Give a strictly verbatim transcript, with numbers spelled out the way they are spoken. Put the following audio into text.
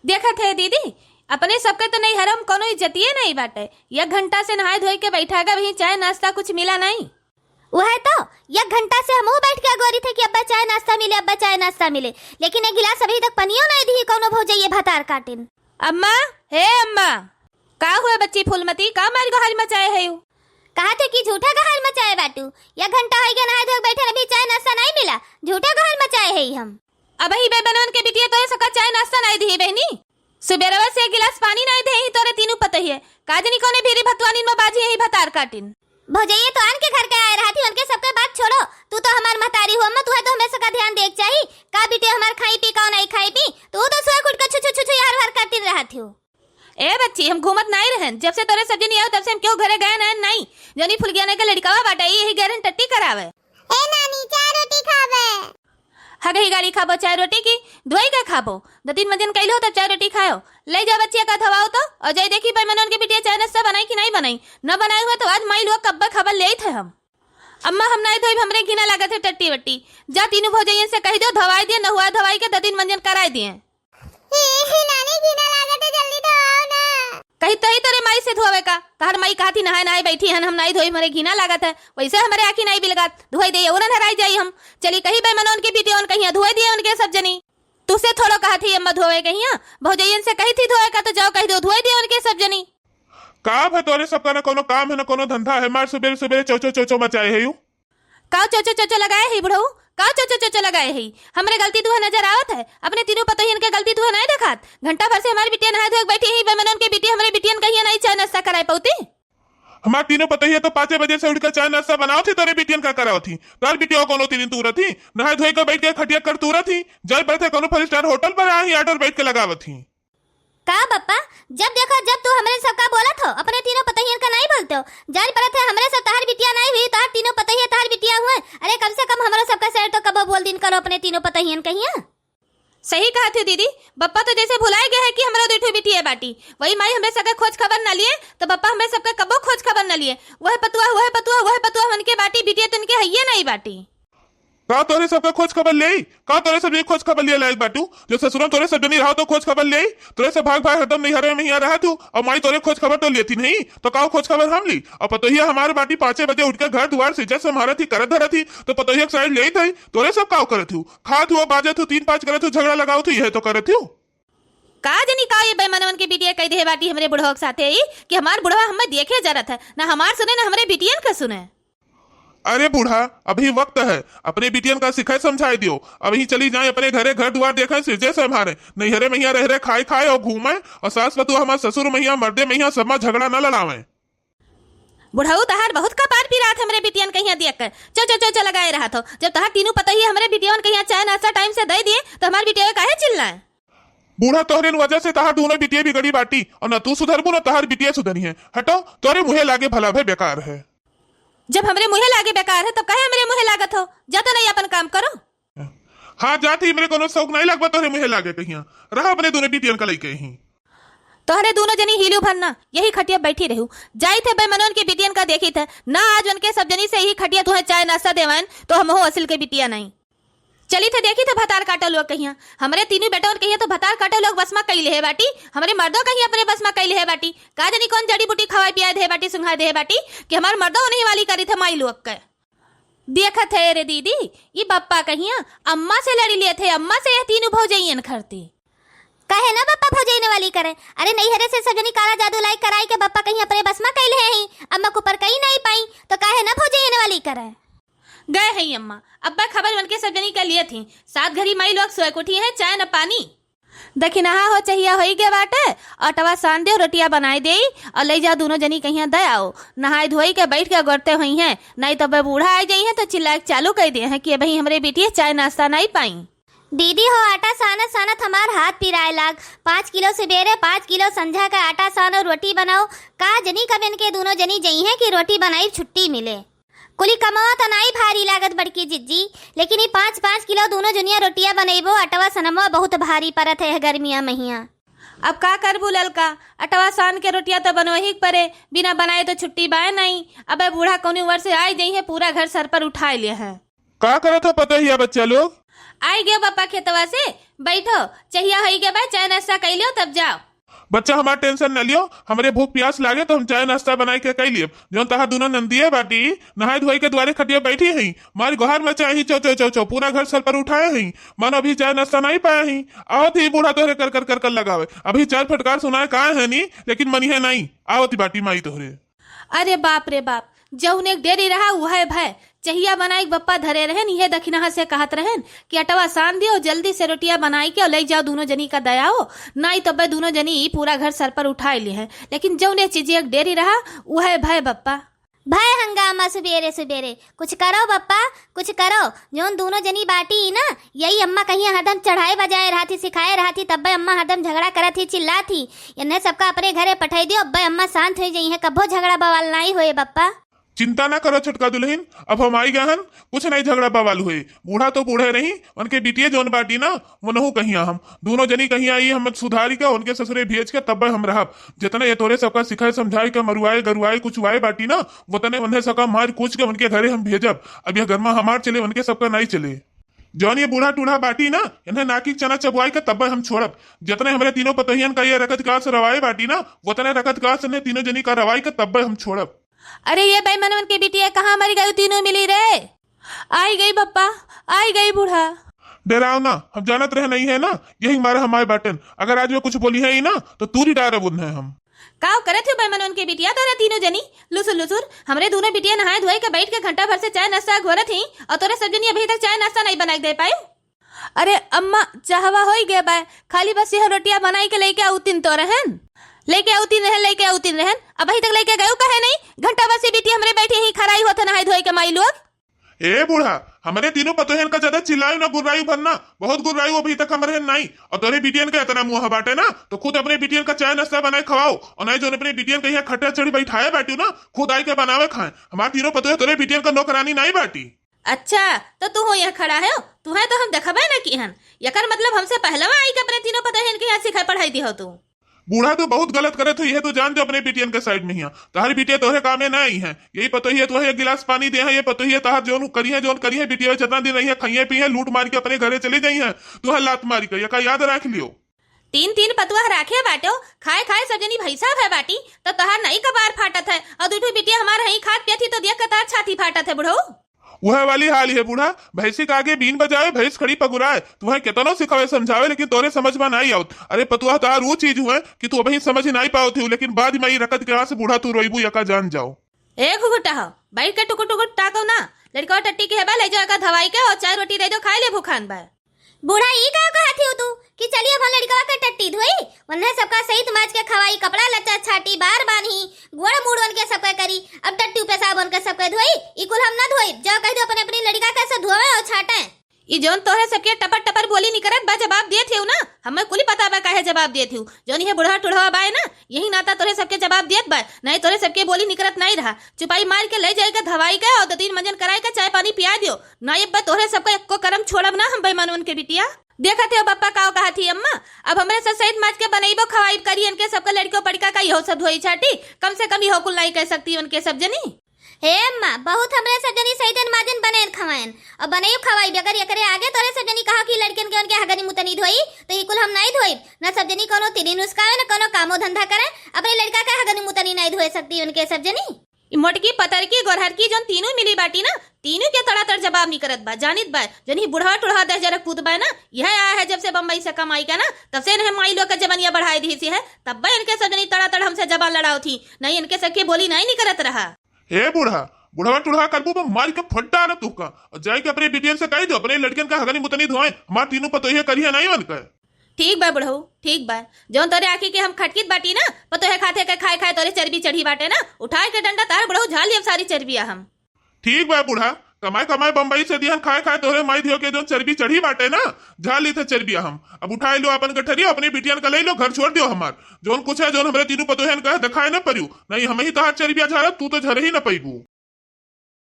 देखत है दीदी, अपने सबके तो नैहर में कोनो इज्जतिये नहीं बाटे। एक घंटा से नहाए धोए के बैठा गए, वहीं चाय नाश्ता कुछ मिला नहीं। वह तो, एक घंटा से हमहू बैठ के अगोरी थे कि अब्बा चाय नाश्ता मिले, अब्बा चाय नाश्ता मिले, लेकिन एक गिलास अभी तक पनियो नहीं दी कोनो भौजइये भतार काटिन। अम्मा, हे अम्मा, का हुए बच्ची फूलमती, का मारी गोहारी मचाए है यू? कहा थे कि झूठा गोहारी मचाए बाटू, एक घंटा होई गया नहाए धोए के बैठे, अभी चाय नाश्ता नहीं मिला, झूठा गोहारी मचाए है हम। अबही बैमनवन के बिटिया तोहे सका चाय नाश्ता नहीं दी बहनी, सुबेरवा से एक गिलास पानी नहीं दे ही तोरे तीनों पतोहिए। का जनी कौने भीरी भतुआनिन में बाझी ही भतार काटिन। भौजइये तो आन के घर के आए रहती, उनके सबके बात छोड़ो। तू तो हमार महतारी हो, अम्मा, तू है तो हमें सबका ध्यान देख चाही। का बिटिया हमार खाई पी, का नहीं खाई पी, तू तो सुबह उठ के छु छु छु छु यार वार करती रहती हो। ए बच्ची, हम घूमत नहीं रहन, जब से तोरे सब जनी आओ तब से हम क्यों घरे गए नहीं, नहीं। जनी फुलगियाना के लड़कावा बाटे, यही गए रहन टट्टी करावे। ए नानी, चाय रोटी खाबे। हगही गाड़ी खाबो चाय रोटी की, धोई के खाबो। दो तीन मंजन कैले हो तब चाय रोटी खायो। ले जा बच्चिया का धवाओ तो, और जाई देखी बैमनवन के बिटिया चाय नाश्ता बनाई कि नहीं बनाई। न बनाई हुए तो आज माई लोग कब्बे खबर ले थे हम। अम्मा, हम नहीं धोई, हमरे घिना लागत है टट्टी वट्टी। जा तीनों भौजइयन से कह दो, धवाई दिए, नहुआ धवाई के दो तीन मंजन कराई दिए। हे, हे नानी, घिना लागत है, जल्दी धवाओ ना। कही तो ही तोरे माई से धोवे का, तहर माई कहती नहाए नहाए बैठी हन, हम नाई धोई, हमरे घिना लागत है, वैसे हमरे आँखी नाई बिलगात, धोई दे, उन्हन हराई जाई हम। चली कही बैमनोन के बिटियोन कहिया धोए दिए उनके सब जनी। तुसे थोड़ो कहत ही अम्मा धोवे कहिया, भौजइयन से कही थी धोए का तो जाओ कह दो धोए दिए उनके सब जनी। का भे तोरे सबका न कोनो काम है न कोनो धंधा है, मार सुबेरे सुबेरे चौचो चौचो मचाए है यू। काव चोचो चोचो लगाए ही बुढ़ऊ, काव चोचो चोचो लगाए ही? हमरे गलती तुहे नजर आवत है? अपने तीनों पतोहियन के गलती तुहे नहीं देखात? घंटा भर से हमारी बिटिया नहाए धोए के बैठी ही, बैमनोन के बिटिया हमरे बिटियन कहिया नहीं चाय नाश्ता कराए पौती। हमार तीनों पतोहिया तो पाँचे बजे से उठ के चाय नाश्ता बनावत ही, तोरे बिटियन का करावत ही? तार बिटिया कोनो तीन दिन तूरत ही, नहाए धोए के बैठ के खटिया कर तूरत ही, जाए बैठे कोनो five star hotel पर आ ही order बैठ के लगावत ही। का बप्पा, जब देखो जब तू हमरे सबका बोलत हो, अपने तीनों पतोहियन का नहीं बोलते हो? जान पड़त है हमरे सब तहार बिटिया नहीं हुई, तहार तीनों पतोहिया तहार बिटिया हुए। अरे कम से कम हमरो सबका सैर तो कबो बोल दिन करो अपने तीनों पतोहियन कहिया। सही कहत हो दीदी, बप्पा तो जैसे भुलाए गए है कि हमरो दुई ठो बिटिया बाटी। वही माई हमरे सबके खोज खबर न लिए, तो बप्पा हमरे सबके कबो खोज खबर न लिए। वह पतुआ, वह पतुआ, वह पतुआ मन के बाटी, बिटिया तो उनके हइये नहीं बाटी। का तोरे सबका खोज खबर लेई? का तोरे सब जनी खोज खबर लिए लायक बाटू? जो ससुरन तोरे सब जनी रहा तो खोज खबर लेई? तोरे से भाग भाग हरदम नैहरे में हिया रहत हूँ, और माई तोरे खोज खबर तो लेती नहीं, तो का खोज खबर हम ली? और पतोहिया हमार बाटी पाँचे बजे उठ के घर दुआर सिज्जा संभारत ही, करत धरत ही, तो पतोहिया के side लेत है, तोरे सब का करत हूँ? खात हूँ, बाजत हूँ, तीन पाँच करत हूँ, झगड़ा लगावत हूँ, यह तो करत हूँ। का जनी का ये बैमनवन के बिटिया कह दे बाटी हमरे बुढ़वा के साथे ही कि हमार बुढ़वा हमें देखे जरत है, ना हमार सुने ना हमरे बिटियन का सुने। अरे बूढ़ा, अभी वक्त है, अपने बिटियन का सिखाए समझाए दियो। अभी चली जाए अपने घरे, घर दुआर देखे, सिरजे से हमारे नैहरे मैया रह रहे, खाए खाए और घूमे, और सास पतोह हमार ससुर मैया, मर्दे मैया, सब मा झगड़ा न लड़ावे। बुढ़ऊ तहार बहुत कपार पिरात हमरे बिटियन कहिया देख के। चो, चो, चो, चो लगाए रहत हो। जब तहार तीनों पतोहिया हमरे बिटियन कहिया चाय नाश्ता time से दे दिए, तो हमार बिटिया काहे चिल्लाए? बूढ़ा, तोहरे वजह से तहार दोनों बिटिया बिगड़ी बाटी, और ना तू सुधरबू ना तहार बिटिया सुधरी है। हटो, तोरे मुँहे लागे भला भे बेकार है। जब हमरे मुँहे लागे बेकार है, तब काहे हमरे मुँहे लागत हो? जा तो नहीं अपन काम करो। हाँ, जात ही हमरे कोनो शौक नहीं लगबा तोहरे मुँहे लागे कहिया। रहा अपने दोनों बिटियन का लइके ही। तोहरे दोनों जनी हिलू भर ना, यही खटिया बैठी रहू। जाई थे बैमनोन के बिटियन का देखी थे ना, आज उनके सब जनी से यही खटिया तुहे चाय नाश्ता देवन, तो हम हो असिल के बिटिया नहीं। चली थे देखी थे भतार काटो लोग कहिया, हमरे तीनों बेटवन कहिया तो भतार काटो लोग बस मा कई लेहे बाटी, हमरे मर्दो कहिया अपने बस मा कई लेहे बाटी। का जनी कौन जड़ी बूटी खवाए पियाए दे बाटी, सुंघाए दे बाटी कि हमार मर्दो उन्हीं वाली करी थे माई लोग के। देखत है रे दीदी, ई बप्पा कहिया अम्मा से लड़ी लेत है, अम्मा से यह तीनों भौजइयन खरती। काहे ना बप्पा भौजइयन वाली करे? अरे नैहरे से सजनी काला जादू लाई कराई के बप्पा कहीं अपने बस मा कई लेहे ही, अम्मा के ऊपर कई नहीं पाई, तो काहे ना भौजइयन वाली करे? गए है अम्मा, अब्बा खबर उनके सजनी के लिए थी, सात घरी माई लोग सोए के उठी है, चाय न पानी। दखिनहा हो चहिया होई गे बाटे, अटवा सान देउ, रोटिया बनाई देई, और ले जाओ दोनों जनी कहिया दे आओ। नहाई धोई के बैठ के गोरते होइहैं, नहीं तो बे बूढ़ा आई जइहैं तो चिल्लाए के चालू कई देहैं कि अबहीं हमरे बिटिया चाय नाश्ता नहीं पाई। दीदी हो, आटा सानत सानत हमार हाथ पिराए लाग। पाँच किलो सुबेरे, पाँच किलो संझा का आटा सानो, रोटी बनाओ। का जनी कब इनके दोनों जनी जइहैं कि रोटी बनाई छुट्टी मिले। कुली कमवा तो नाई भारी लागत बड़की जिज्जी, लेकिन ई पाँच पाँच किलो दोनों जनिया रोटिया बनइबो, अटवा सनमवा बहुत भारी परत है गर्मिया महिया। अब का करबू ललका, अटवा सान के रोटिया तो बनवही के परे, बिना बनाए तो छुट्टी बाय नाई। अबे बूढ़ा कौनी उमर से आई जइहैं, पूरा घर सर पर उठाए लेहैं। का करत हो पतोहिया बच्चा लोग? आई गयो बप्पा खेतवा से, बैठो, चहिया होई गए बा, चाय नाश्ता कई लियो तब जाओ। बच्चा हमार tension न लियो, हमरे भूख प्यास लागे तो हम चाय नाश्ता बनाई के कई लियो। जौन तहार दुनो नंदिये बाटी, नहाई धोई के दुआरे खटिया बैठी हई, मारी गोहार मचाए ही, चौ चौ चौ चौ, पूरा घर सर पर उठाए हई, मानो अभी चाय नाश्ता नहीं पाए हई। आवत ही बूढ़ा तोहरे कर कर कर कर लगावे, अभी चार फटकार सुनाए काहे है नी, लेकिन मनिहे नहीं, आवत ही बाटी माई तोहरे। अरे बाप रे बाप, जौन एक डेरी रहा उहे भय। चहिया बनाई के बप्पा धरे रहेन, इहे दखिनहा से कहत रहेन कि अटवा सान दियो, जल्दी से रोटिया बनाई के और ले जाओ दुनो जनी का दयाओ, नाई तब्बे दुनो जनी ई पूरा घर सर पर उठाए लिहे। लेकिन जौने चीज एक डेरी रहा उहे भय बप्पा। भय हंगामा सुबेरे सुबेरे, कुछ करो बप्पा, कुछ करो। जौन दुनो जनी बाटी ई ना, यही अम्मा कहिया हरदम चढ़ाए बजाए रहत ही, सिखाए रहत ही, तब्बे अम्मा हरदम झगड़ा करत ही, चिल्लात ही। इन्हें सबका अपने घरे पठाई दियो, अब्बे अम्मा शांत हो जाई है, कब्बो झगड़ा बवाल नाई होए बप्पा। चिंता ना करो छोटका दुल्हन, अब हम आई गए हन, कुछ नहीं झगड़ा बवाल हुए। बूढ़ा तो बूढ़े रही, उनके बिटिये जौन बाटी ना, वो नहु कहिया हम दुनो जनी कहिया ई हम सुधारी के उनके ससुरे भेज के तब्बे हम रहब। जितने ये तोरे सबका सिखाए समझाए के मरुआए गरुआए कुचुआए बाटी ना, वतने उन्हें सबका मार कूच के उनके घरे हम भेजब। अब यह गरमा हमार चले, उनके सबका नहीं चले। जौन ये बूढ़ा टूढ़ा बाटी ना, इन्हें नाकी के चना चबुआई के तब्बे हम छोड़ब। जितने हमरे तीनों पतोहियन का ये रकत कास रवाए बाटी ना, वतने रकत कास इन्हें तीनों जनी का रवाई के तब्बे हम छोड़ब। अरे ये बेईमानवन के बिटिया, कहाँ मरी गई तीनों मिली रे? आई गई बप्पा, आई गई बूढ़ा। डराओ ना, हम जानत रहे नहीं है ना, यही मारे हम आए बाटन। अगर आज वो कुछ बोली है ही ना, तो तूरी डारब उन्हें हम। काव करत हो बेईमानवन के बिटिया तोरे तीनों जनी? लुसुर लुसुर, हमरे दोनों बिटिया नहाए धोए के बैठ के घंटा भर से चाय नाश्ता घोरत ही, और तोरे सब जनी अभी तक चाय नाश्ता नहीं बनाई दे पाए। अरे अम्मा, चाहवा होई गए बाय, खाली बस यह रोटिया बनाई के लेके आउतिन तो रहन, लेके आउतिन रहन, लेके आउतिन रहन, अबही तक लेके गयो कहे नहीं? घंटा बस ये बिटिया हमरे बैठे ही खराई होत नहाए धोए के माई लोग। ए बूढ़ा, हमरे तीनों पतोहन का ज्यादा चिल्लायु ना गुर्रायु भर ना, बहुत गुर्रायु अभी तक हमरे नाई। और तोरे बिटियन का इतना मुँह बाटे ना, तो खुद अपने बिटियन का चाय नाश्ता बनाए खवाओ, और नहीं जो अपने बिटियन का यहाँ खटिया चढ़ी बैठाए बाटू ना, खुद आई के बनावे खाए। हमार तीनों पतोह तोरे बिटियन का नौकरानी नाई बाटी। अच्छा, तो तू हो यहाँ खड़ा है, तुहे तो हम देखबे ना की हन। यकर मतलब हमसे पहलवा आई के अपने तीनों पतोहन के यहाँ सिखाए पढ़ाई दी हो तू। बूढ़ा, तू बहुत गलत करत हो, यह तो जान दे अपने बिटियन के side में हिया। तोहरी बिटिया तोहरे कामे ना आई है। यही पतोहिया तोहे एक गिलास पानी दे है, ये पतोहिया तोहर जोन करी है, जोन करी है, बिटिया जितना दिन रही है, खाइए पी है, लूट मार के अपने घरे चली जाई है। तोहर लात मारी के, यका याद रख लियो। तीन तीन पतुआ राखे बाटो, खाए खाए सब जनी भैंसा भय बाटी, तो तोहर नहीं कपार फाटत है। और दूठो बिटिया हमार हई खात पियत ही तो देख के तोहर छाती फाटत है बुढ़ऊ। वह वाली हाल है बूढ़ा, भैंसी के आगे बीन बजावे, भैंस खड़ी पगुराए। तुहे केतनो सिखावे समझावे, लेकिन तोरे समझ में नाई आवत। अरे पतुआ, तोहार वो चीज हुए कि तू अबही समझ ही नाई पावत हूँ, लेकिन बाद में ई रकत के आस बूढ़ा तू रोइबू, यका जान जाओ। ए घुघुटा हो, बैठ के टुकुर टुकुर ताको ना। लड़का टट्टी के हेबा, ले जाओ एका धवाई के और चाय रोटी दे दो, खाए ले भूखान बा। बूढ़ा, ई का कहत हियो तू कि चलिए अपन लड़कवा के टट्टी धोई, उन्हें सबका सहित माज के खवाई, कपड़ा लच्चा छाटी, बार बांधी, गोड़ मूड़ उनके सबके करी, अब टट्टू पेशाब उनके सबके धोई, ई कुल हम ना धोई। जाओ कह दो अपने अपनी लड़का के से धोवे और छाटे। ई जौन तोहरे सबके टपर टपर बोली निकरत बा, जवाब देत हियो ना, हमें कुली पता बा काहे जवाब देत हियो। जौन ये बूढ़ा टुढ़वा बाय ना, यही नाता तोहरे सबके जवाब देत बा, नहीं तोहरे सबके बोली निकरत नहीं रहा। चुपाई मार के ले जाए के धवाई के और दो तीन मंजन कराए के चाय पानी पिया दियो। ना ये बा तोहरे सबका एको करम छोड़ब ना हम बेईमानवन के बिटिया। देखत हो बप्पा काव कहत ही अम्मा, अब हमरे सब सहित माज के बनइबो खवाइब करी इनके सबका लड़कियों पड़िका का इहो सब धोई छाटी, कम से कम इहो कुल नाई कह सकती उनके सब जनी। हे अम्मा, बहुत हमरे सब जनी सहितन माजन बनैन खवाएन और बनइब खवाइब, अगर एकरे आगे तोरे सब जनी कहा कि लड़कियन के उनके हगनी मुतनी धोई, तो ई कुल हम नाई धोइब। ना सब जनी कोनो तिरी नुस्कावे, ना कोनो कामो धंधा करे, अपने लड़का के हगनी मुतनी नाई धोए सकती उनके सब जनी। ई मोटकी, पतरकी, गोरहरकी जौन तीनों मिली बाटी ना, तीनों के तड़ातड़ जवाब निकरत बा। जानित बा, जौन ही बुढ़वा टुढ़वा दह जरक पूत बा ना, यह आया है जब से बम्बई से कमाई के ना, तब से इन्हें माई लोग के जबनिया बढ़ाई दी सी है, तब बा इनके सब जनी तड़ातड़ हमसे जबान लड़ावत ही, नहीं इनके सबके बोली नहीं निकरत रहा। हे बूढ़ा, बुढ़वा टुढ़वा करबू बा मार के फट्टा ना तू का, और जाए के अपने बिटियन से कह दो, अपने लड़कियन का हगनी मुतनी धोए, हमार तीनों पतोहिया करिया नहीं मन का। ठीक बा बुढ़ऊ, ठीक बा। जौन तोरे आँखी के हम खटकित बाटी ना, पतोहे खाते के खाए खाए तोरे चर्बी चढ़ी बाटे ना, उठाए के डंडा तार बुढ़ऊ झाल लियब सारी चर्बिया हम। ठीक बा बूढ़ा, कमाए कमाए बम्बई से दिहन खाए खाए तोरे माई धियो के जौन चर्बी चढ़ी बाटे ना, झाल ली थे चर्बिया हम। अब उठाए लो अपन गठरिया, अपने बिटियन का ले लो, घर छोड़ दियो हमार। जौन कुछ है, जौन हमरे तीनों पतोहन का है, दिखाए ना परियो, नहीं हम ही तहार चर्बिया झारब, तू तो झर ही ना पैबू।